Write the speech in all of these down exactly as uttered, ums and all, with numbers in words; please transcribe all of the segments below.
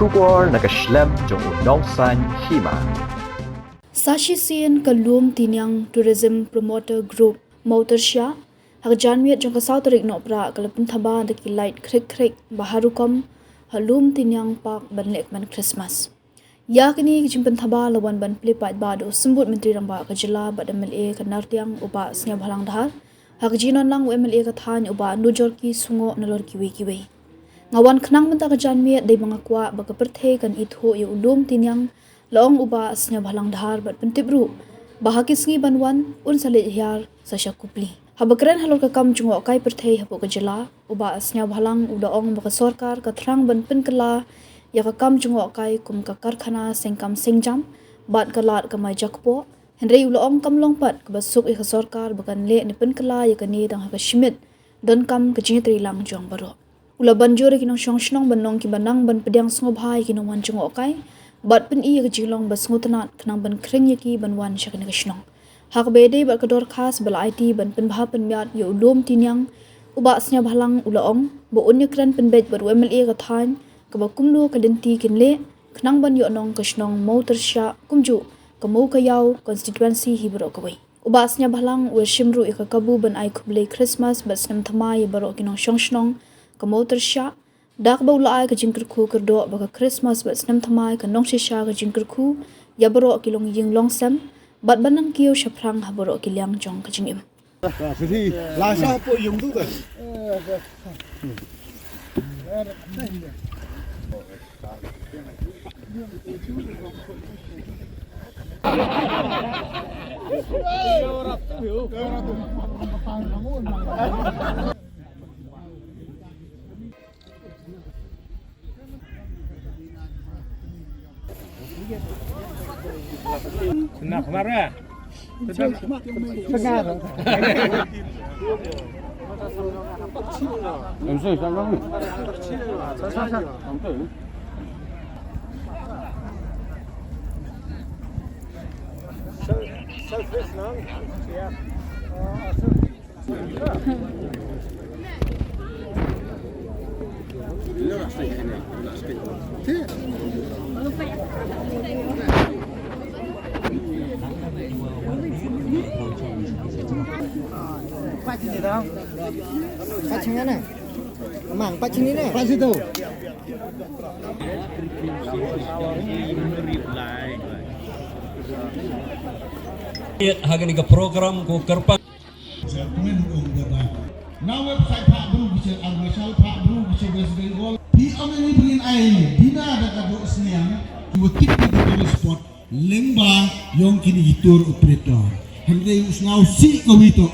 Khubor na ka shlem jong u nongsaiñ hima. Sa shisien ka Lum Tiniang Tourism Promoter Group Mawtyrshah, ha ka janmiet jong ka saw tarik Nohprah ka la pynthaba da ki light khrik khrik ba ha rukom ha Lum Tiniang Park ban leh kmen Christmas. Ïa kane ka jingpynthaba la wan ban plie paidbah da u Symbud Myntri Rangbah ka jylla bad M L A ka Nartiang u Bah Sniawbhalang Dhar, ha ka jingdon lang u M L A ka thaiñ u Bah Nujorki Sungoh nalor kiwei kiwei. Nga wan khnang mynta ka janmiet dei ba nga kwah ba ka pyrthei kan ithuh ïa u Lum Tiniang, la ong u Bah Sniawbhalang Dhar bad pyntip ruh ba ha ki sngi ban wan un sa leit hiar sa sha Kupli. Haba kren halor ka kam jngohkai pyrthei hapoh ka jylla, u Bah Sniawbhalang u la ong ba ka sorkar ka thrang ban pynkylla ïa ka kam jngohkai kum ka karkhana seng kam seng jam bad ka lad kamai jakpoh, hynrei u la ong kam long pat kaba suk ïa ka sorkar ba kan leh ne pynkylla ïa kane tang ha ka shimit donkam ka jingïatreilang jong baroh. U la ban jur ïa ki nongshong shnong ban long kiba nang ban pdiang sngewbha ïa ki nongwan jngohkai bad pyni ïa ka jinglong ba sngewtynnat khnang ban khring ïa ki ban wan sha kane ka shnong. Ha kaba ïadei bad ka dorkhas ba la aiti ban pynbha pynmiat ïa u Lum Tiniang, u Bah Sniawbhalang u la ong ba un ïakren pynbeit bad u M L A ka thaiñ kaba kumno ka lynti kin leh khnang ban ïoh nong ka shnong Mawtyrshah kumjuh ka Mowkaiaw constituency hi baroh kawei. U Bah Sniawbhalang u la shim ruh ïa ka kabu ban ai khublei Christmas bad snem thymmai ïa baroh ki nongshong shnong ka Mawtyrshah, da kaba u la ai ka jingkyrkhu kyrdoh ba ka Christmas bad snem thymmai kan long shisha ka jingkyrkhu ïa baroh ki longïing longsem bad ban nang kiew shaphrang ha baroh ki liang jong ka jingim. Mang, pat sini ne? Pat situ. Ha kane ka program ko kyrpang. Na website pha bru ki che Arunachal, pha bru ki che West Bengal. Phi ong ni brin ai dina da ka do sniang. Ki wa tip ki tourist spot. Lyngba yong kini ki tour operator. Hynrei u sngaw si ka wi to.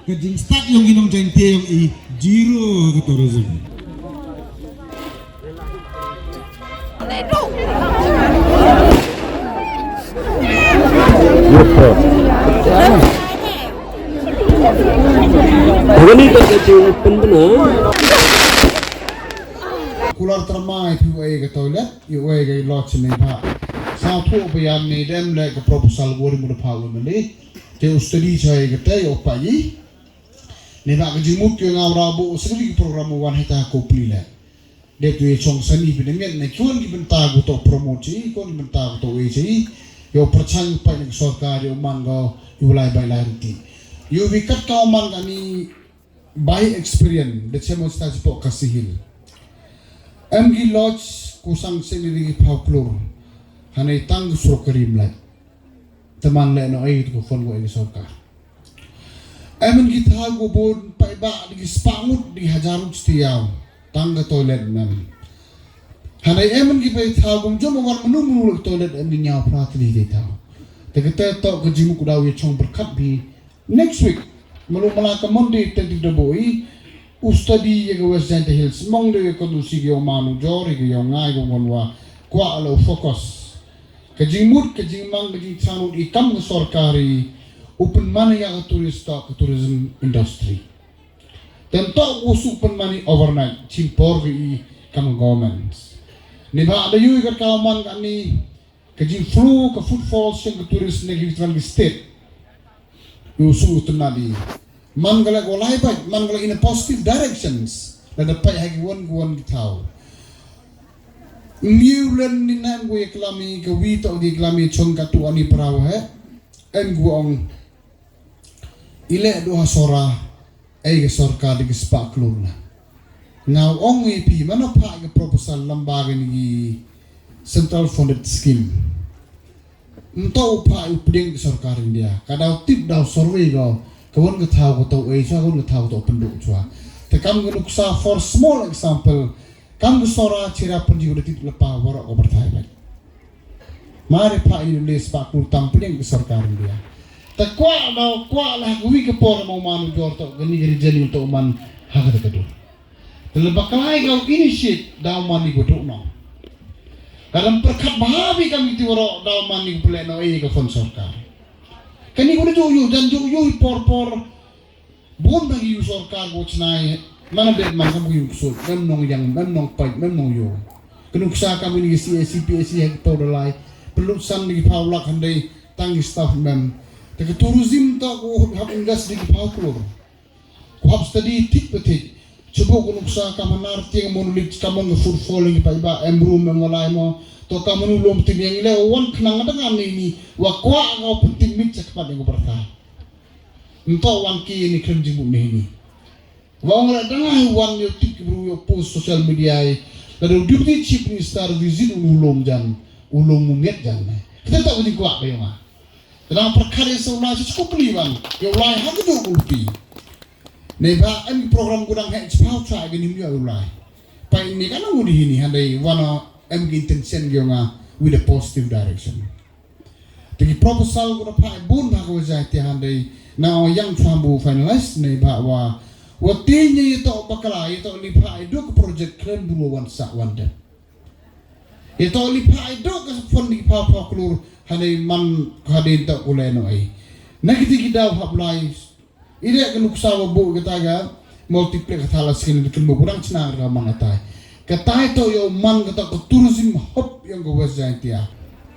Ka jingstad yong ki nong Jaintia yong i zero ka tourism. Kular tyrmai phi wei ka toilet, i wei ka lodge ne pha. Sa thu ba yam ne dem le ka proposal wori mu da pha wei mane. Te u study chai ka te o pa yi. Ne ba ka jingmut ki nga ra bo u study ki program wan heta ko pli le. De tu ye chong sani phi ne miet ne kwon ki bynta ko to promote chi, kwon ki bynta ko to wei chi. Yo pyrchang pa ne sorkar yo man ko yo lai bai lai ruti. Yo wi kat ka man ka ni by experience de chemo sta chi po ka sihil. Em ki lodge ko sang seni ri ki phaw klur. Hane tang ko sorkari mlai. Teman le no ai ko fon ko ai sorkar. Em ki thaw ko bon pai ba di ki spah ngut di hajar ngut stiaw. Tang ka toilet mem. Hane em ki pai thaw ko jom war menu menu le toilet em ni nyaw prat di di thaw. Te ka te to ko jimu ko daw ye chong berkat bi. Next week, malu mala ka Monday twenty da boi, u study ye ka West Jaintia Hills, mong de ye ko du si yo manu jor ye yo ngai ko ngon wa, kwa lo focus. Ka jingmut, ka jingmang, ka jingchanu i kam ka sorkari, u pynman ya ka tourist, ka tourism industry. Ten tok u su pynman i overnight, chin por ka i kam government. Ni ba da yu ka ka man ka ni, ka jingflow, ka footfall, sing ka tourist ne ki tran ki state. U su u tynna di. Man ka la ko lai bai, man ka la in a positive directions. La da pai ha ki wan, ki wan ki thaw. Ngiu len ni nam gu ïa klam i ka wi to di klam i chong ka tu ani parau he. Em gu ong. I leh duh ha Sohra, ei ka sorkar dei ka spah klur na. Nga ong ïa phi, mano phah ka proposal lamba kane ki central funded scheme. Nto u phah u pdiang ka sorkar India. Ka daw tip daw survey ko, ka wan ka thaw ka to ei chwa, ka wan ka thaw ka to pynduh chwa. Te kam ka nuksa for small example, kam ka Sohra Cherrapunji ka da tip lypa waroh ka pyrthai bad. Mare phah i le spah klur tam pdiang ka sorkar India. Te kwah daw kwah lah ka wi ka por mo man u jor to kani ka region to man ha ka ka dur. Te le baklai ka initiate daw man i ko duk no. Ka dang pyrkhat bha bi kam iti waroh daw man i ko pele no ei ka fund sorkar. Kani ko ju ju dan ju ju por por. Bun ba ki ïa u sorkar ko chnai, man bad man kam ki ïa u ksuid, mem nong yang, mem nong pait, mem nong ïoh. Ka nuksa kam ini ki C A C, P A C ha ki pau dalai, pynlut san da ki pau lak hynrei tang ki staff mem. Te ka tourism to ko hap invest da ki pau klur. Ko hap study thik ba thik. Chuba ko nuksa kam hanar tiang monolith kam mon ka footfall ki paidbah em room em walai mo. To kam mon u lum tim yang le wan khnang da ngan ni ni. Wa kwah ngau pyntim mit cha kpat ïa ko pyrthai. Nto wan ki ni khlem jingmut ni ni. Wa ong la dang ai wan ïa u tip ki bru ïa u post social media i. La da u deputy chief minister visit u lum jan, u lum u miet jan ne. Kita tak u di kwak ba ïa nga. Te dang pyrkhat ïa sa u lai sa chukup peli wan. Ïa u lai ha ka duk u lupi. Ne ba em ki program ku dang heh chipau cha ga nim ïa u lai. Pa ini ka nang u di hini handai wan em ki intention ïa nga with a positive direction. Te ki proposal ko da phah bun ha ko jai te handai na o yang chwa bu finalize ne ba wa wa te ni to bakla i to li phah i duk project kren bu wan sa wan de. I to li phah i duk ka fund di phah phah klur handai man ka dei to u le no ai. Na ki ti ki daw hap lai Ida ka nuksa wa bu kita ga multiplex ka thala skin di kembu kurang chna ka man atai. Katai to yo man kata ka tourism hub yang ka West Jaintia.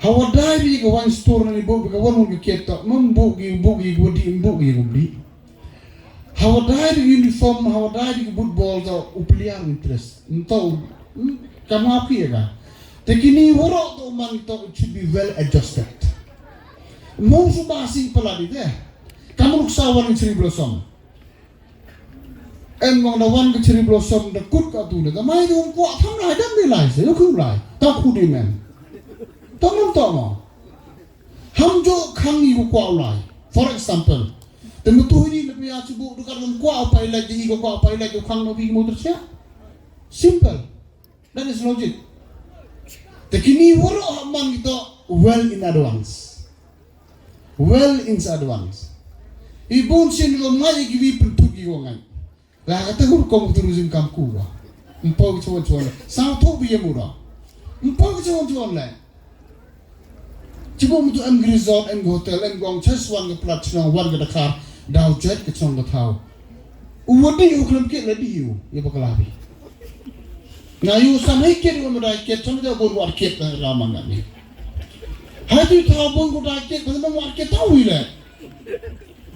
Hawa dai di ka wine store ni bu ka wan ka kiet to mem bu ki bu ki gudi bu ki gudi. Hawa dai di uniform hawa dai di football to u player interest. Nto kam api ya ka. Te kini woro to man to it should be well adjusted. Mo su ba si pala di te. Kam nuksa wan cherry blossom. Em ngong da wan ka cherry blossom da kut ka tu ne. Da mai tu kwah tham lai dam ni lai se lo ku lai. Ta ku di men. Ta ngam ta ma. Ham jo khang i ko kwah lai. For example, te mutu ni le pia chubu du ka ngam kwah pa ilai di ko kwah pa ilai ko khang no bi mo ter sia. Simple. That is logic. Te kini woro ha man kito well in advance. Well in advance. I bun sin ko ngai ki wi pynthut ki ko ngai. La kata ko kom tourism kam ku wa. Mpo ki chuan chuan. Sa tho bi yamura. Mpo ki chuan chuan le. Chibo mutu em resort em hotel em gong chas wan ka plat chnong wan ka dakar. Daw jet ka chnong ka thaw. U wadi u khlem kit la di u ya bakla bi. Nga yu sam hai kit u ma dai kit sam da bon wat kit la ma nga ni. Hai tu thaw bon ko dai kit ko ma wat kit thaw wi le.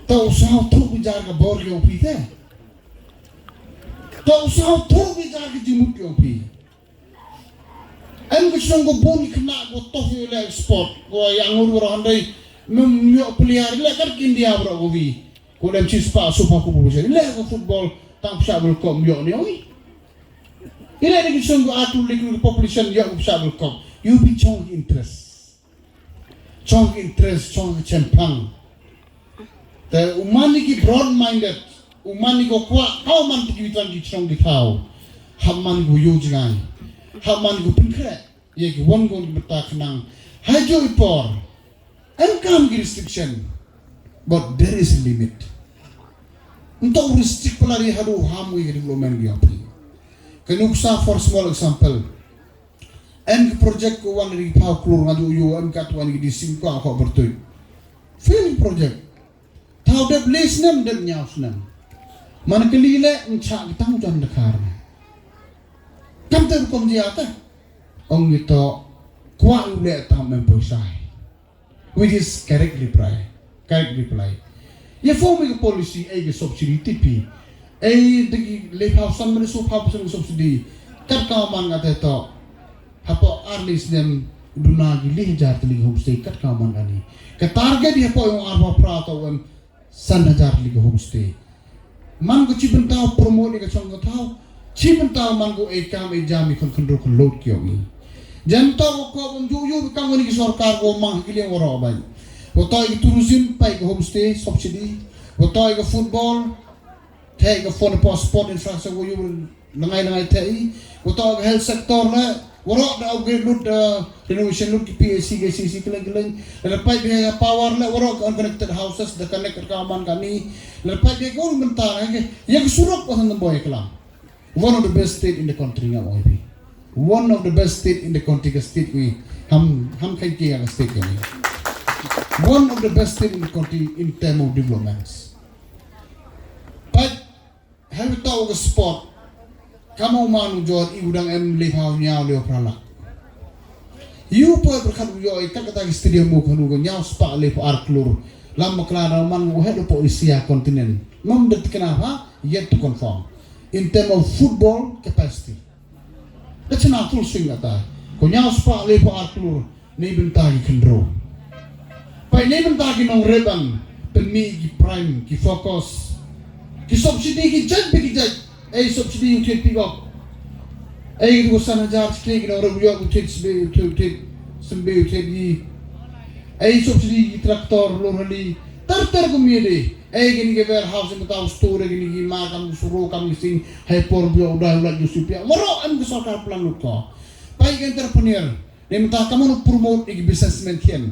Tau saw tu ku jar ka bor yo pi te. Tau saw tu ku jar ka jimut yo pi. Em ka shnong ko bun ki khynnah ko toh ïa leh sport ko ïa ngur ko roh handai mem ïoh player leh kat ki India bro ko wi ko dem chi spah super ko bun leh ko football tang pisa bel ko ïoh ni oi. Ila ni ki shnong ko atu leh ko population ïoh ko pisa bel ko you be chong interest. Chong interest chong chempang. Te u man ni ki broad minded, u man ni ko kwah, kau man ki twan ki chong ki thaw. Hap man ko yu jingai. Hap man ko pynkhreh. Ye ki wan ko ki bata khnang. Hai jo i por. Em kam ki restriction. But there is a limit. Ntok restrict pala di hadu ham wi ki development ki api. Ka nuksa for small example. Em ki project ko wan ri phaw klur nga ju yu em kat wan ki di sim ko ko bertui. Film project. Thaw dep le snem dep nyaw snem. Man ke li le ncha ki tang jan dakar. Kam te kom ji ata. Ong ito kwa u le tam em poisai. Which is correct reply. Correct reply. Ye form ki policy ei ki subsidy tipi. Ei de ki le phaw san mene so phaw percent subsidy. Kat ka man nga te to. Hapo Ar lai snem duna ki lai hajar tylli ki homestay kat ka man kane. Ka target ïa poi ong arphew phra to wan san hajar tylli ki homestay. Man ko chi bynta u promote ïa ka chong ka thaw. Chi bynta man ko ei kam ei jam ïa khon khynroo khon load ki ong i. Jan to ko ko bym ju yu kam kane ki sorkar ko mang ki liang waroh bai. Ko to ïa ki tourism pai ka homestay subsidy. Ko to ïa ka football. Te ka fund pa sport infrastructure wa yu langai langai te i. Wa to ka health sector le. Warok da upgrade lut da renovation lut ki P H C, K C C, kileng kileng. Le pipe ya power le warok ka unconnected houses da connect ka man kani. Le pipe ya ka un mentar ke. Ya ka surok wa san boy kelam. One of the best state in the country nga ong pi. One of the best state in the country ka state wi. Ham ham kai ke ya ka state wi. One of the best state in the country in term of developments. Pipe Hynrei to ka sport. Ka mawmawh u jor i u dang em le phaw hynñiew le phra lak. Ïa u poi pyrkhat u ïoh i kat kata ki stadium u khanu ka hynñiew spah le phaw ar klur. Lam bakla na man u het u poi Asia continent. Ngam da thikna ha yet to confirm. In term of football capacity. Ka chna full swing kata. Ka hynñiew spah le phaw ar klur. Neibynta ki khynroo. Peit neibynta ki nongrep ban pynmih ki prime, ki focus. Ki subsidy ki jait bad ki jait. Ei subsidy u thied pick up. Ei ki dei san hajar shikli ki nongrep u ïoh u thied symbai u thied, u thied symbai u thied ki. Ei subsidy ki tractor lorry. Ter ter kumne de. Ei kine ki warehouse mynta u store kine ki ma kam ki suro kam ki sing. Hei por u ïoh u dei u lait u shu pia. Waroh em ki sorkar plan lut ko. Peit ki entrepreneur. Neibynta ka mano promote ïa ki businessman khian.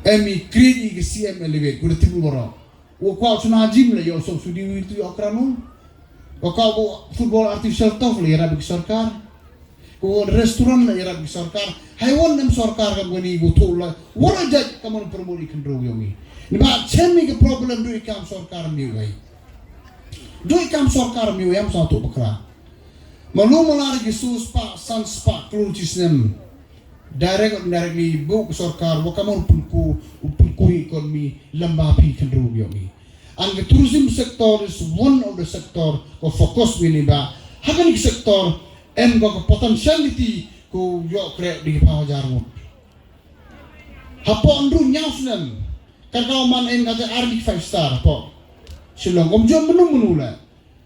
Em i create ïa ki C M Elevate, ku da tip u baroh. U kwah u shna gym la ïoh subsidy u tu ïoh kran u. U kwah u football artificial turf la ïarap ïa ki sorkar. U restaurant la ïarap ïa ki sorkar. Haiwan em sorkar kam kani u tu la. Wara jait ka mano promote ïa ki khynroo ïa ngi. Ni ba chem ïa ki problem du ïa kam sorkar mi wei. Du ïa kam sorkar mi wei am sa tu bakla. Malu malar ki su spah san spah klur chi snem. Direct or indirectly buk sorkar wa kamon pynku u pynku economy lamba phi khynroo ïa mi. And the tourism sector is one of the sector ko focus wi ni ba. Hakan ki sector em ko ka potentiality ko ïoh kre di phaw hajar ngut. Hapoh ndru hynñiew snem. Ka ka man en ka te army five star hapoh Shillong. Kom jom menu menu la.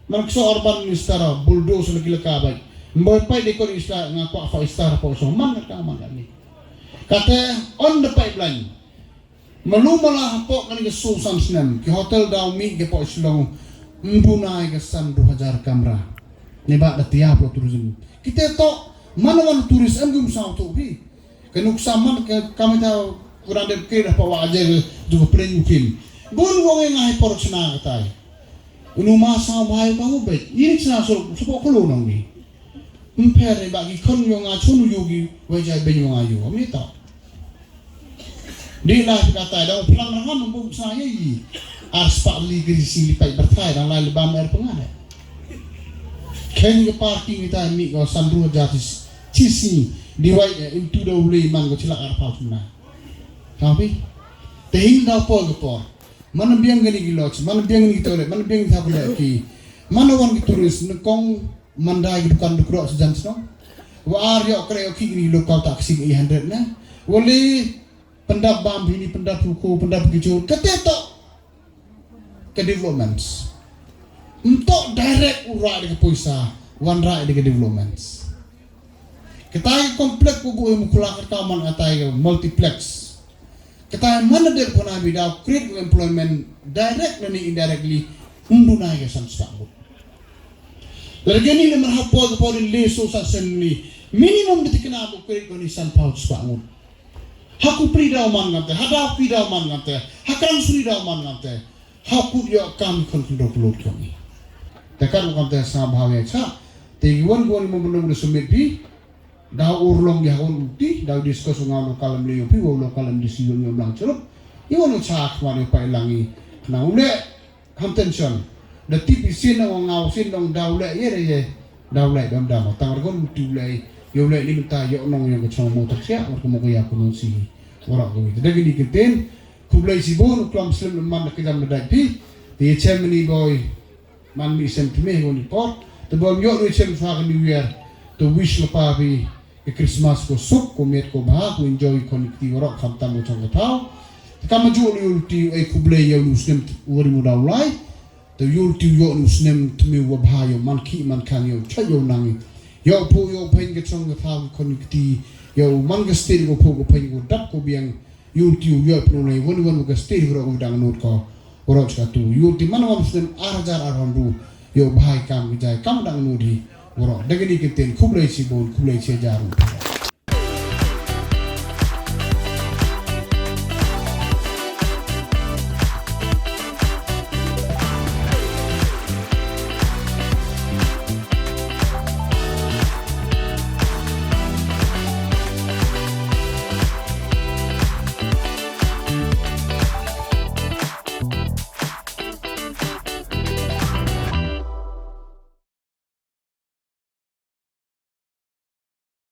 Man kso urban minister bulldoze la kila ka bai. Mboi pai de ko isla nga kwah five star hapoh so man ka man ka ni. Kate on the pipeline. Malu mala hapoh kan ka so san snem ki hotel daw mi ke poh Shillong. Mbunai ka san du hajar kamra. Ni ba da tiap lo tourism. Kita to mana wan tourist em gum sang tu bi. Ka nuksa man ka kamita kurang dep ke da pa wa aje ke tu ka plane u kin. Bun wong e ngai por chna ka tai. Unu ma sa wai ka u bet. Ini chna so so ko lo nang ni. Mper ni ba ki kon yong a chun yu gi wai jai ben yong a yu. Mi ta. Di la ka tai da plang na ham bu sa ye yi. Ar spa li ke si li pai bertai da la li bam er pengane. Ken ke parking kita mi ko san du hajar chi si. Di wai eh, into the ule man ko chilak ar pau chuna. Tapi te hin da por ke por. Mana biang gani ki lodge, mana biang gani ki toilet, mana biang gani thapulek ki. Mana wan ki tourist ne kong mandai ki dukan dukro sejan sno. Wa ar yok kre yok ki gani lokal taksi eight hundred ne. Wali pendap bam hini pendap huku pendap kijur. Kete to ke developments. Mtok direct u rai de ke poisa, wan rai de ke developments. Kata ke complex ku bu mukula kata man kata ke multiplex. Kata man de pona bi da create employment direct ne indirectly. Unduna ke san spah ngut. Lagi ni le marhapo ke pori le so sa sen ni. Minimum de tikna bu create ko ni san pau spah ngut. Ha ku pri da man ngam te, ha da pri da man ngam te, ha kan suri da man ngam te. Ha ku yo kam kon kon do lo ko ni. Te kan ngam te sa ba we cha. Te yuan yuan mo mo mo sumit bi. Da ur long ya hon uti, da discuss nga lo kalam le yo pi, wo lo kalam di si yo lang chelop. Yuan cha khwa yo pa lang i. Na ule. Ham tension. Da tip i sin ong ngau sin ong daw le ye re ye. Daw le dam dam tang rgon tu le. Yo le ni ta yo nong yo chong mo ta sia or ko mo ya ko non si. Ora ko ni. Da gini kiten. Khublei shibun klam slim man da kejam da dai pi. Te ye chem ni boy. Man mi sem tme ko ni por. Te bom yo ni chem fa ko ni wer. Te wish lo pa pi. Ka Christmas ko suk, ko miat, ko bha, ko enjoy khon kti waroh khamtam ko chong ka thaw. Te kam ju ïoh u lti u ai khublei ïa u snem u ri mu daw lai. Te ïoh u lti u ïoh u snem tmiu wa bha ïoh man ki man khang ïoh choi ïoh nang. Ïoh phu ïoh phein ka chong ka thaw khon kti ïoh man ka stil ko phu ko phein ko dap ko biang. Ïoh u lti u ïoh pnu lai wan wan ka stil waroh u dang nut ko. Waroh chka tu ïoh u lti man wan snem ar hajar ar hon du. Ïoh bha kam ki jai kam dang nut hi. Waroh dagni ka ten khublei si bon khublei si jar.